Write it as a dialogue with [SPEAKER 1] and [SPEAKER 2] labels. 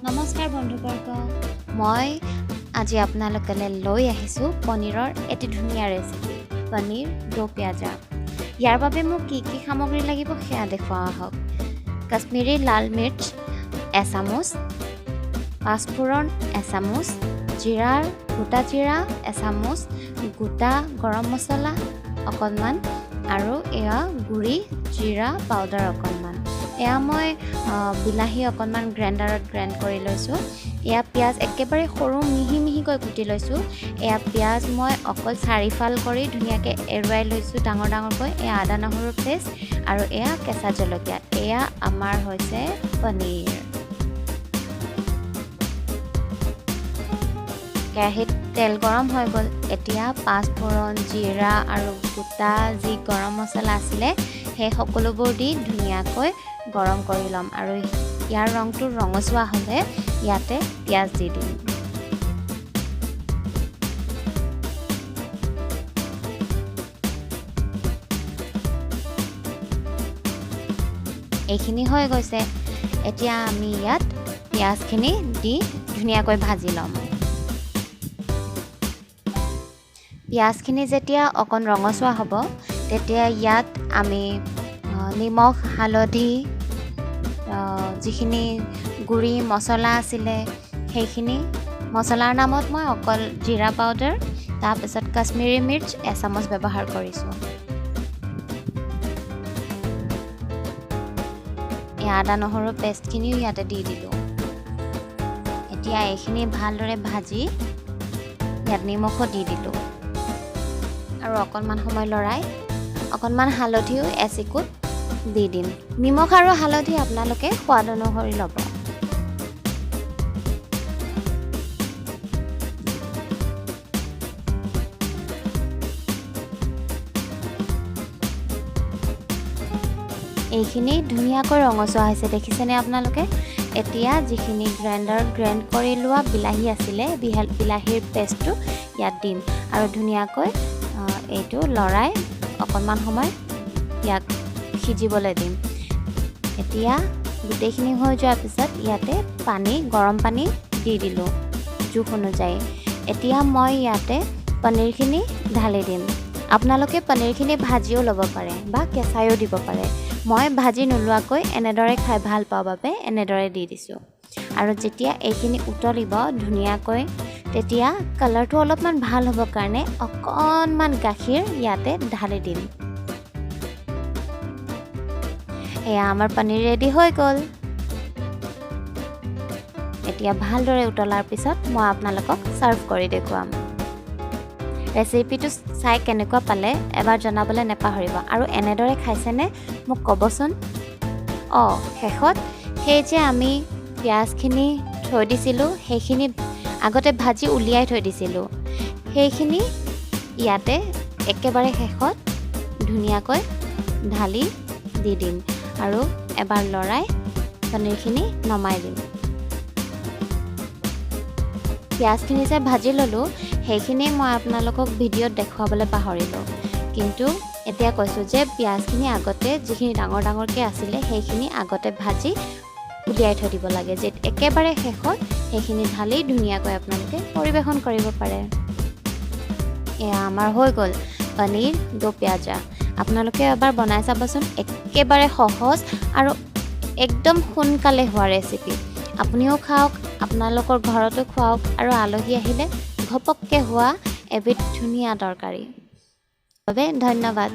[SPEAKER 1] নমস্কাৰ বন্ধুবৰ্গ, মই আজি আপোনালোকলৈ লৈ আহিছোঁ পনীৰৰ এটি ধুনীয়া ৰেচিপি, পনীৰ দো পিয়াজা। ইয়াৰ বাবে মোক কি কি সামগ্ৰী লাগিব সেয়া দেখুওৱা হওক। কাশ্মীৰী লাল মিৰ্চ এচামুচ, পাঁচফোৰণ এচামুচ, জিৰাৰ গোটা জিৰা এচামুচ, গোটা গৰম মছলা অকণমান আৰু এয়া গুড়ি জিৰা পাউডাৰ অকণমান। এয়া মই বিলাহী অকণমান গ্ৰাইণ্ডাৰত গ্ৰাইণ্ড কৰি লৈছোঁ। এয়া পিঁয়াজ একেবাৰে সৰু মিহি মিহিকৈ কুটি লৈছোঁ। এয়া পিঁয়াজ মই অকল চাৰিফাল কৰি ধুনীয়াকৈ এৰুৱাই লৈছোঁ ডাঙৰ ডাঙৰকৈ। এয়া আদা নহৰুৰ পেষ্ট আৰু এয়া কেঁচা জলকীয়া। এয়া আমাৰ হৈছে পনীৰ। কেৰাহীত তেল গৰম হৈ গ'ল। এতিয়া পাঁচফোৰণ, জিৰা আৰু গোটা যি গৰম মছলা আছিলে সেই সকলোবোৰ দি ধুনীয়াকৈ গৰম কৰি ল'ম আৰু ইয়াৰ ৰংটো ৰঙচুৱা হ'লে ইয়াতে পিঁয়াজ দি দিম। এইখিনি হৈ গৈছে। এতিয়া আমি ইয়াত পিঁয়াজখিনি দি ধুনীয়াকৈ ভাজি ল'ম। পিঁয়াজখিনি যেতিয়া অকণ ৰঙচুৱা হ'ব তেতিয়া ইয়াত আমি নিমখ, হালধি, যিখিনি গুড়ি মছলা আছিলে সেইখিনি, মছলাৰ নামত মই অকল জিৰা পাউডাৰ, তাৰপিছত কাশ্মীৰী মিৰ্চ এচামুচ ব্যৱহাৰ কৰিছোঁ। এই আদা নহৰু পেষ্টখিনিও ইয়াতে দি দিলোঁ। এতিয়া এইখিনি ভালদৰে ভাজি ইয়াত নিমখো দি দিলোঁ আৰু অকণমান সময় লৰাই অকণমান হালধিও এচিকুট দি দিম। নিমখ আৰু হালধি আপোনালোকে সোৱাদ অনুসৰি ল'ব। এইখিনি ধুনীয়াকৈ ৰঙচুৱা হৈছে, দেখিছেনে আপোনালোকে? এতিয়া যিখিনি গ্ৰাইণ্ডাৰত গ্ৰাইণ্ড কৰি লোৱা বিলাহী আছিলে, বিলাহীৰ পেষ্টটো ইয়াত দিম আৰু ধুনীয়াকৈ এইটো লৰাই অকণমান সময় ইয়াক সিজিবলৈ দিম। এতিয়া গোটেইখিনি হৈ যোৱাৰ পিছত ইয়াতে পানী, গৰম পানী দি দিলোঁ জোখ অনুযায়ী। এতিয়া মই ইয়াতে পনীৰখিনি ঢালি দিম। আপোনালোকে পনীৰখিনি ভাজিও ল'ব পাৰে বা কেঁচাইও দিব পাৰে। মই ভাজি নোলোৱাকৈ এনেদৰে খাই ভাল পাওঁ বাবে এনেদৰে দি দিছোঁ। আৰু যেতিয়া এইখিনি উতলিব ধুনীয়াকৈ তেতিয়া কালাৰটো অলপমান ভাল হ'বৰ কাৰণে অকণমান গাখীৰ ইয়াতে ঢালি দিম। এয়া আমাৰ পনীৰ ৰেডি হৈ গ'ল। এতিয়া ভালদৰে উতলাৰ পিছত মই আপোনালোকক ছাৰ্ভ কৰি দেখুৱাম। ৰেচিপিটো চাই কেনেকুৱা পালে এবাৰ জনাবলৈ নেপাহৰিব। আৰু এনেদৰে খাইছেনে মোক ক'বচোন। শেষত সেই যে আমি পিঁয়াজখিনি থৈ দিছিলোঁ, সেইখিনি আগতে ভাজি উলিয়াই থৈ দিছিলোঁ, সেইখিনি ইয়াতে একেবাৰে শেষত ধুনীয়াকৈ ঢালি দি দিম আৰু এবাৰ লৰাই পনীৰখিনি নমাই দিম। পিঁয়াজখিনি যে ভাজি ল'লোঁ সেইখিনি মই আপোনালোকক ভিডিঅ'ত দেখুৱাবলৈ পাহৰিলোঁ, কিন্তু এতিয়া কৈছোঁ যে পিঁয়াজখিনি আগতে যিখিনি ডাঙৰ ডাঙৰকৈ আছিলে সেইখিনি আগতে ভাজি উলিয়াই থৈ দিব লাগে, যে একেবাৰে শেষত সেইখিনি ঢালি ধুনীয়াকৈ আপোনালোকে পৰিৱেশন কৰিব পাৰে। এয়া আমাৰ হৈ গ'ল পনীৰ দো পিয়াজা। আপোনালোকে এবাৰ বনাই চাবচোন, একেবাৰে সহজ আৰু একদম সোনকালে হোৱা ৰেচিপি। আপুনিও খাওক, আপোনালোকৰ ঘৰতো খুৱাওক আৰু আলহী আহিলে ঘপককৈ হোৱা এবিধ ধুনীয়া তৰকাৰী। বাবে ধন্যবাদ।